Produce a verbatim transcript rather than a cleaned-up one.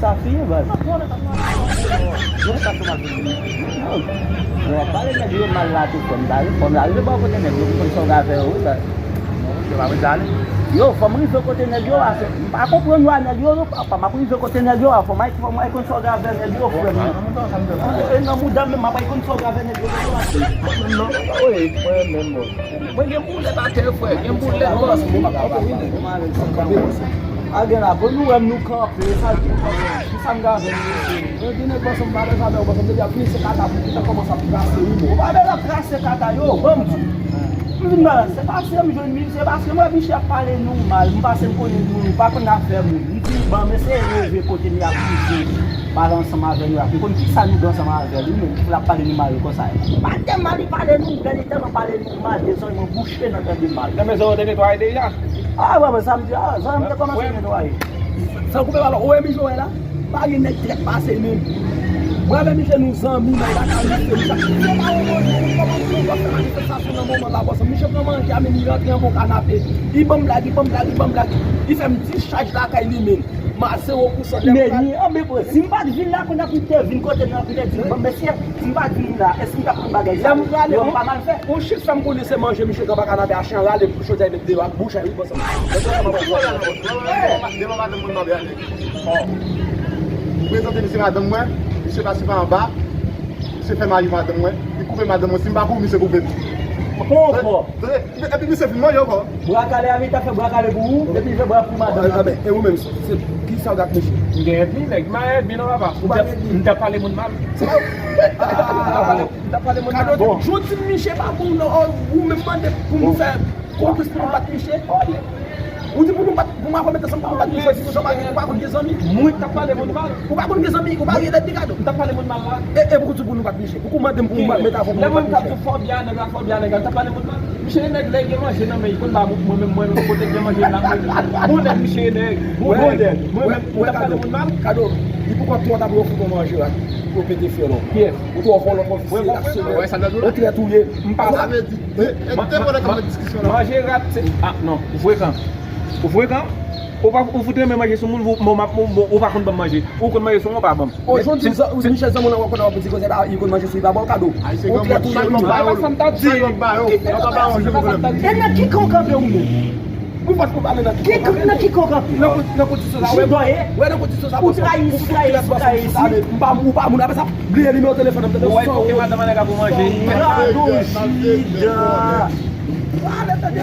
Sa fi ye, baz. Yo, sa tou mal fini. Yo, w ap pale nèg yo mal la tou, fò m ta rive, fò m ta rive bò kote nèg yo, pou konn sa w ka fè yo, wi, baz. Yo, pa vle ale. Yo, fò m rive kote nèg yo a, se, m pa konprann yo a nèg yo, non, papa, m ap rive kote nèg yo a, fò m al, fò m al konn sa w ka fè nèg yo, frè m. E nan mouda m menm, m ap al konn sa w ka fè nèg yo, non, non, non, wi, mwen menm, bon. Mwen gen boulèt atè, frè. Gen boulèt, bòs. Mwen pa kanpe, wi, nèg. Mwen avè l san kanpe, bòs. A gen la, bon, nou wè m, nou kanpe. Sa di, ki sa m ka fè, mesye? Mwen di, nèg, bòs, m pa bezwen avè w, bòs, m te di ap vini, se kata pou kouta kòmanse ap trase, wi, bon. Ou pa bezwen ap trase kata yo, ban m di. M vin nan, se paske m jwenn misye, paske m wè misye ap pale nou mal, m pase m konnen nou, nou pa konn afè moun. M di, ban m eseye reve kote m ap vini. Pale ansanm avè nou la. M konn kisa nou gen ansanm avè l, wi, men l ap pale nou mal konsa. Pa tèlman li pale nou bèl, li tèlman pale nou mal, dezòd mwen bouche nan tande mal. Nan mezon yo te netwaye deja? A, wè, mwen, sa m di, a, zòrèy m te kòmanse netwaye. San koupe pale, ou wè misye wè la? Pa gen nèg trèt pase menm. Mwen avè misye nou zanmi, nan lakay misye, misye ap fè pa ou manje, nou kòmanse nou fè manifestasyon nan moman la, bòs. Misye pran manje a, men li rantre anba yon kanape. Li ban m blag, li ban m blag, li ban m blag. Li fè m dis chaj lakay li menm. M a zewo pousan. Men li anbe, bro, si m pa t vin la, kounye a pou m te vin kote nou, pou m te di, bon, mesye, si m pa t vin la, èske m t ap konn bagay sa? Lè m prale, yo, m pa mal fè. Yon chif sa m konnen se manje misye t anba kanape a, chen rale chòdyè met deyò ak bouch a, wi, bòs. Devan madanm mwen m ap ale. Prezante misye madanm mwen, misye pase pa anba, misye fè mari madanm mwen, li koupe madanm mwen, si m pa kouri, misye koupe m. Pon ankò. Tande, epi misye fin manje ankò. Bra kale a, li ta fè bra kale pou ou, epi li fè bra pou madanm. Anben, e ou menm, se ki sa w t ap meche? M gen èdmi, nèg. M pa èdmi non, papa. Ou pa gen èdmi? M t ap pale moun mal. M t ap pale, m t ap pale moun mal. Bon. Jodi misye pa bon non, ou menm mande pou nou fè konplis pou nou bat misye. Ou di pou nou bat, pou nou pa met ansanm, pou nou bat misye, si nou pa, ou pa konn gen zanmi. Mwen k t ap pale moun mal. Ou pa konn gen zanmi, ou pa gen èdmi, Kado. M t ap pale moun mal la. E, e pou di pou nou bat misye. Ou mande m pou m met avè w pou nou bat misye. Lè moun k ap di fò byen nèg la, fò byen nèg la, m t ap pale moun mal. Misye e nèg, lè l gen manje nan men, li konn ba mwen menm, mwen menm kote l gen manje la, mwen menm. Bon nèg, misye e nèg. Bon nèg. Mwen menm, m t ap pale moun mal. Kado, li poko twò ta pou yo fout yon manje rat. Pou yo pete fyèl ou. Kiyès? Ou twò vòlò, twò visye, ap sove. Ou trèt ou ye. M pa sa vle di. E, e, te pwòl nan diskisyon la. Manje rat, se, ah, non, ou frekan. Ou frekan. Ou pa, ou fout renmen manje sou moun, ou, ou, ou, ou pa konn ban m manje. Ou konn manje sou mwen, ou pa ban m. O, jodi, Michel Zamon nan wè kote w ap di konsa, li konn manje sou li, pa ba w kado. Ou trèt ou ye. Sa l ba yo. Sa l ba yo. Sa l ba yo. E nan ki kan w kanpe ou menm? Ou pa t pou pale nan ki kan w kanpe. Nan kondisyon sa, wè, wè, nan kondisyon sa, ou trayi isi, ou trayi isi, ou trayi isi. M pa, ou pa moun, apre sa, bliye nimewo telefòn nan, tande. Ou wè, kote madanm an nèg ap manje. Bravo, Jida. Pale, tande.